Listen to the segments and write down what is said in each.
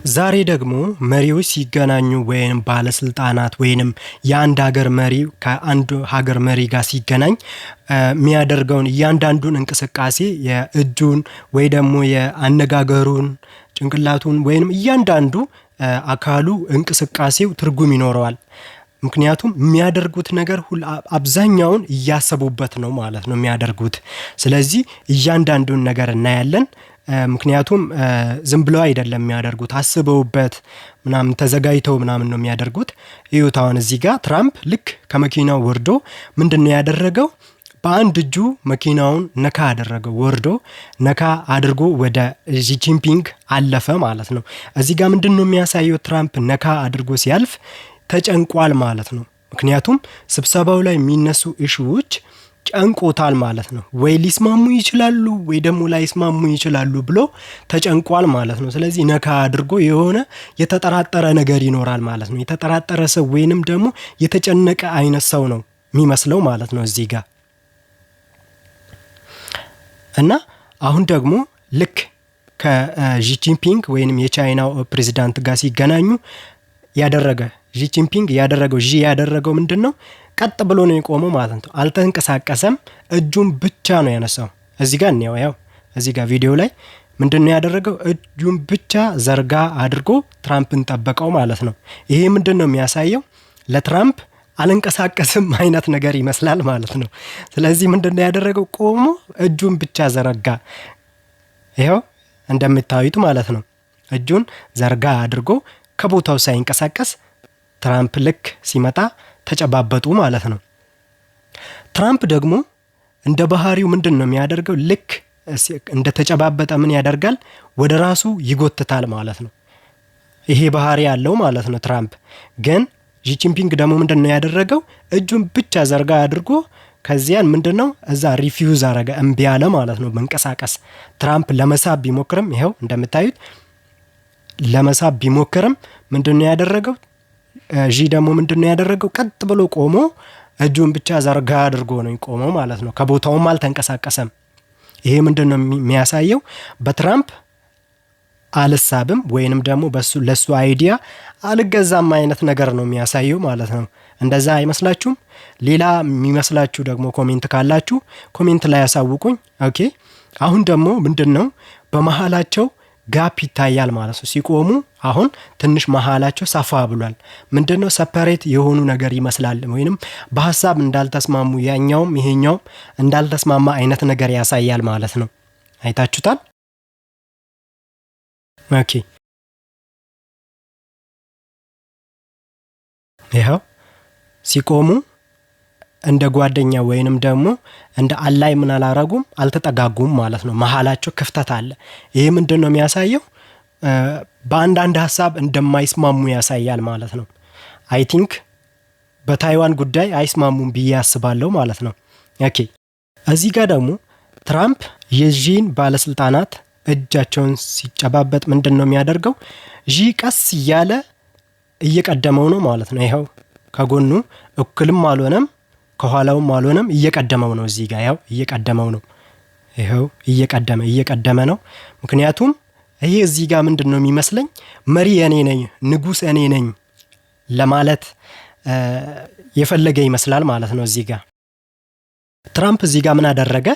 ዛሬ ደግሞ መሪዎች ሲገናኙ ወይንም ባለስልጣናት ወይንም የአንድ ሀገር መሪ ከአንድ ሀገር መሪ ጋር ሲገናኝ የሚያደርገውን እያንዳንዱን እንቅስቃሴ፣ የእጁን ወይ ደግሞ የአነጋገሩን፣ ጭንቅላቱን ወይንም እያንዳንዱ አካሉ እንቅስቃሴው ትርጉም ይኖረዋል። ምክንያቱም የሚያደርጉት ነገር ሁሉ አብዛኛውን እያሰቡበት ነው ማለት ነው የሚያደርጉት። ስለዚህ እያንዳንዱን ነገር እናያለን። ምክንያቱም ዝም ብለው አይደለም የሚያደርጉት፣ አስበውበት ምናምን፣ ተዘጋጅተው ምናምን ነው የሚያደርጉት። እዩት፣ አሁን እዚህ ጋር ትራምፕ ልክ ከመኪናው ወርዶ ምንድን ነው ያደረገው? በአንድ እጁ መኪናውን ነካ አደረገው፣ ወርዶ ነካ አድርጎ ወደ ዢ ጂንፒንግ አለፈ ማለት ነው። እዚህ ጋር ምንድን ነው የሚያሳየው? ትራምፕ ነካ አድርጎ ሲያልፍ ተጨንቋል ማለት ነው። ምክንያቱም ስብሰባው ላይ የሚነሱ issue ዎች ጨንቆታል ማለት ነው። ወይ ሊስማሙ ይችላሉ ወይ ደግሞ ላይስማሙ ይችላሉ ብሎ ተጨንቋል ማለት ነው። ስለዚህ ነካ አድርጎ የሆነ የተጠራጠረ ነገር ይኖራል ማለት ነው። የተጠራጠረ ሰው ወይንም ደግሞ የተጨነቀ አይነት ሰው ነው የሚመስለው ማለት ነው እዚህ ጋር። እና አሁን ደግሞ ልክ ከዢ ጂንፒንግ ወይንም የቻይናው ፕሬዚዳንት ጋር ሲገናኙ ያደረገ ዢ ጂንፒንግ ያደረገው፣ ዢ ያደረገው ምንድን ነው? ቀጥ ብሎ ነው የቆመው ማለት ነው። አልተንቀሳቀሰም። እጁን ብቻ ነው ያነሳው። እዚህ ጋር እንየው። ያው እዚህ ጋር ቪዲዮ ላይ ምንድን ነው ያደረገው? እጁን ብቻ ዘርጋ አድርጎ ትራምፕን ጠበቀው ማለት ነው። ይሄ ምንድን ነው የሚያሳየው? ለትራምፕ አልንቀሳቀስም አይነት ነገር ይመስላል ማለት ነው። ስለዚህ ምንድን ነው ያደረገው? ቆሞ እጁን ብቻ ዘረጋ። ይኸው እንደምታዩት ማለት ነው። እጁን ዘርጋ አድርጎ ከቦታው ሳይንቀሳቀስ ትራምፕ ልክ ሲመጣ ተጨባበጡ ማለት ነው። ትራምፕ ደግሞ እንደ ባህሪው ምንድን ነው የሚያደርገው? ልክ እንደ ተጨባበጠ ምን ያደርጋል? ወደ ራሱ ይጎትታል ማለት ነው። ይሄ ባህሪ ያለው ማለት ነው ትራምፕ። ግን ዢ ጂንፒንግ ደግሞ ምንድን ነው ያደረገው? እጁን ብቻ ዘርጋ አድርጎ ከዚያን ምንድን ነው እዛ refuse አረገ፣ እምቢ አለ ማለት ነው መንቀሳቀስ። ትራምፕ ለመሳብ ቢሞክርም፣ ይኸው እንደምታዩት ለመሳብ ቢሞክርም ምንድን ነው ያደረገው? ዢ ደግሞ ምንድን ነው ያደረገው? ቀጥ ብሎ ቆሞ እጁን ብቻ ዘርጋ አድርጎ ነው የቆመው ማለት ነው። ከቦታውም አልተንቀሳቀሰም። ይሄ ምንድን ነው የሚያሳየው? በትራምፕ አልሳብም ወይንም ደግሞ በሱ ለሱ idea አልገዛም አይነት ነገር ነው የሚያሳየው ማለት ነው። እንደዛ አይመስላችሁም? ሌላ የሚመስላችሁ ደግሞ comment ካላችሁ comment ላይ ያሳውቁኝ። Okay፣ አሁን ደግሞ ምንድን ነው፣ በመሀላቸው gap ይታያል ማለት ነው። ሲቆሙ አሁን ትንሽ መሀላቸው ሰፋ ብሏል። ምንድን ነው፣ separate የሆኑ ነገር ይመስላል፣ ወይንም በሀሳብ እንዳልተስማሙ፣ ያኛውም ይሄኛውም እንዳልተስማማ አይነት ነገር ያሳያል ማለት ነው። አይታችሁታል? Okay፣ ይኸው ሲቆሙ እንደ ጓደኛ ወይንም ደግሞ እንደ ally ምን አላረጉም፣ አልተጠጋጉም ማለት ነው። መሀላቸው ክፍተት አለ። ይሄ ምንድን ነው የሚያሳየው? በአንዳንድ ሀሳብ እንደማይስማሙ ያሳያል ማለት ነው። I think በታይዋን ጉዳይ አይስማሙም ብዬ አስባለሁ ማለት ነው። Okay፣ እዚህ ጋር ደግሞ ትራምፕ የዢን ባለስልጣናት እጃቸውን ሲጨባበጥ ምንድን ነው የሚያደርገው? ዢ ቀስ እያለ እየቀደመው ነው ማለት ነው። ይኸው ከጎኑ እኩልም አልሆነም፣ ከኋላውም አልሆነም፣ እየቀደመው ነው። እዚህ ጋር ያው እየቀደመው ነው። ይኸው እየቀደመ እየቀደመ ነው። ምክንያቱም ይሄ እዚህ ጋር ምንድን ነው የሚመስለኝ፣ መሪ እኔ ነኝ፣ ንጉስ እኔ ነኝ ለማለት የፈለገ ይመስላል ማለት ነው። እዚህ ጋር ትራምፕ እዚህ ጋር ምን አደረገ?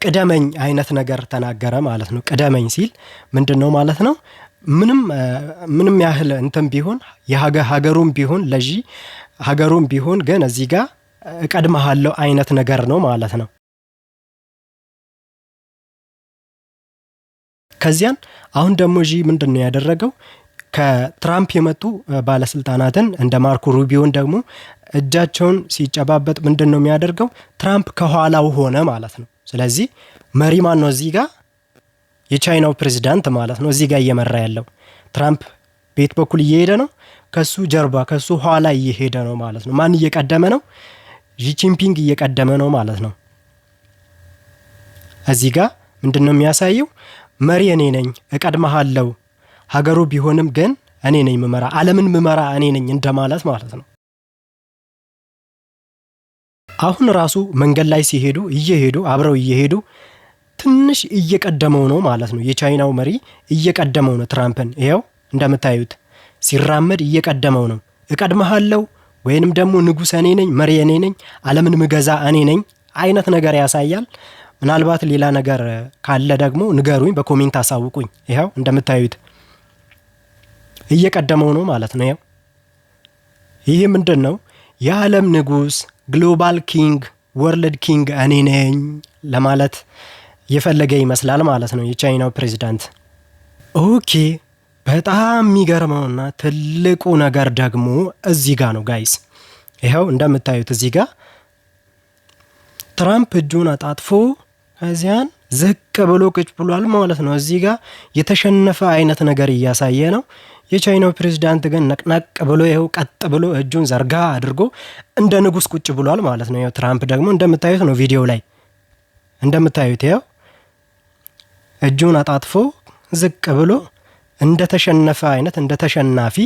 ቅደመኝ አይነት ነገር ተናገረ ማለት ነው። ቅደመኝ ሲል ምንድን ነው ማለት ነው? ምንም ምንም ያህል እንትን ቢሆን፣ ሀገሩም ቢሆን፣ ለዢ ሀገሩም ቢሆን ግን እዚህ ጋር እቀድመሃለሁ አይነት ነገር ነው ማለት ነው። ከዚያን አሁን ደግሞ ዢ ምንድን ነው ያደረገው? ከትራምፕ የመጡ ባለስልጣናትን እንደ ማርኮ ሩቢዮን ደግሞ እጃቸውን ሲጨባበጥ ምንድን ነው የሚያደርገው? ትራምፕ ከኋላው ሆነ ማለት ነው። ስለዚህ መሪ ማን ነው እዚህ ጋር? የቻይናው ፕሬዚዳንት ማለት ነው። እዚህ ጋር እየመራ ያለው ትራምፕ ቤት በኩል እየሄደ ነው። ከሱ ጀርባ፣ ከሱ ኋላ እየሄደ ነው ማለት ነው። ማን እየቀደመ ነው? ዢ ጂንፒንግ እየቀደመ ነው ማለት ነው። እዚህ ጋር ምንድን ነው የሚያሳየው? መሪ እኔ ነኝ፣ እቀድመሃለሁ፣ ሀገሩ ቢሆንም ግን እኔ ነኝ ምመራ፣ ዓለምን ምመራ እኔ ነኝ እንደማለት ማለት ነው። አሁን ራሱ መንገድ ላይ ሲሄዱ፣ እየሄዱ፣ አብረው እየሄዱ ትንሽ እየቀደመው ነው ማለት ነው። የቻይናው መሪ እየቀደመው ነው ትራምፕን። ይኸው እንደምታዩት ሲራመድ እየቀደመው ነው። እቀድመሃለው ወይንም ደግሞ ንጉሥ እኔ ነኝ፣ መሪ እኔ ነኝ፣ ዓለምን ምገዛ እኔ ነኝ አይነት ነገር ያሳያል። ምናልባት ሌላ ነገር ካለ ደግሞ ንገሩኝ፣ በ comment አሳውቁኝ። ይኸው እንደምታዩት እየቀደመው ነው ማለት ነው። ይኸው ይህ ምንድን ነው? የዓለም ንጉሥ፣ global king፣ world king እኔ ነኝ ለማለት የፈለገ ይመስላል ማለት ነው የቻይናው ፕሬዚዳንት። Okay፣ በጣም የሚገርመውና ትልቁ ነገር ደግሞ እዚህ ጋ ነው guys። ይኸው እንደምታዩት እዚህ ጋር ትራምፕ እጁን አጣጥፎ ከዚያን ዝቅ ብሎ ቁጭ ብሏል ማለት ነው። እዚህ ጋር የተሸነፈ አይነት ነገር እያሳየ ነው። የቻይናው ፕሬዚዳንት ግን ነቅነቅ ብሎ ይኸው ቀጥ ብሎ እጁን ዘርጋ አድርጎ እንደ ንጉስ ቁጭ ብሏል ማለት ነው። ይኸው ትራምፕ ደግሞ እንደምታዩት ነው፣ ቪዲዮው ላይ እንደምታዩት ይኸው እጁን አጣጥፎ ዝቅ ብሎ እንደተሸነፈ አይነት፣ እንደ ተሸናፊ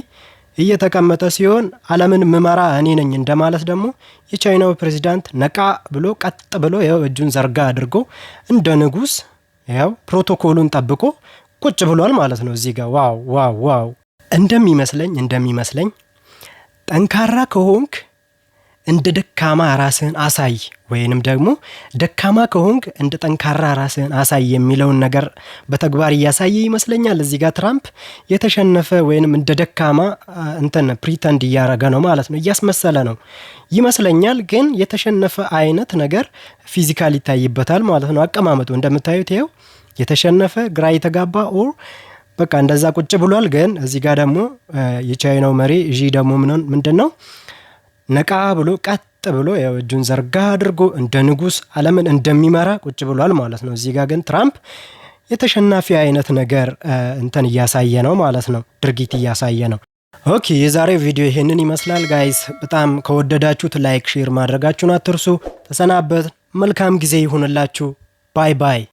እየተቀመጠ ሲሆን ዓለምን ምመራ እኔ ነኝ እንደማለት ደግሞ የቻይናው ፕሬዚዳንት ነቃ ብሎ ቀጥ ብሎ ይኸው እጁን ዘርጋ አድርጎ እንደ ንጉስ ያው ፕሮቶኮሉን ጠብቆ ቁጭ ብሏል ማለት ነው። እዚህ ጋር wow wow wow! እንደሚመስለኝ ጠንካራ ከሆንክ እንደ ደካማ ራስህን አሳይ ወይንም ደግሞ ደካማ ከሆንክ እንደ ጠንካራ ራስህን አሳይ የሚለውን ነገር በተግባር እያሳየ ይመስለኛል። እዚህ ጋር ትራምፕ የተሸነፈ ወይንም እንደ ደካማ እንትን pretend እያረገ ነው ማለት ነው፣ እያስመሰለ ነው ይመስለኛል። ግን የተሸነፈ አይነት ነገር physical ይታይበታል ማለት ነው። አቀማመጡ እንደምታዩት ይኸው የተሸነፈ፣ ግራ የተጋባ or በቃ እንደዛ ቁጭ ብሏል። ግን እዚህ ጋር ደግሞ የቻይናው መሪ ዢ ደግሞ ምንድን ነው፣ ነቃ ብሎ ቀጥ ብሎ ያው እጁን ዘርጋ አድርጎ እንደ ንጉስ ዓለምን እንደሚመራ ቁጭ ብሏል ማለት ነው። እዚህ ጋር ግን ትራምፕ የተሸናፊ አይነት ነገር እንትን እያሳየ ነው ማለት ነው፣ ድርጊት እያሳየ ነው። Okay፣ የዛሬው ቪዲዮ ይሄንን ይመስላል guys። በጣም ከወደዳችሁት like፣ share ማድረጋችሁን አትርሱ። ተሰናበት። መልካም ጊዜ ይሁንላችሁ። Bye bye።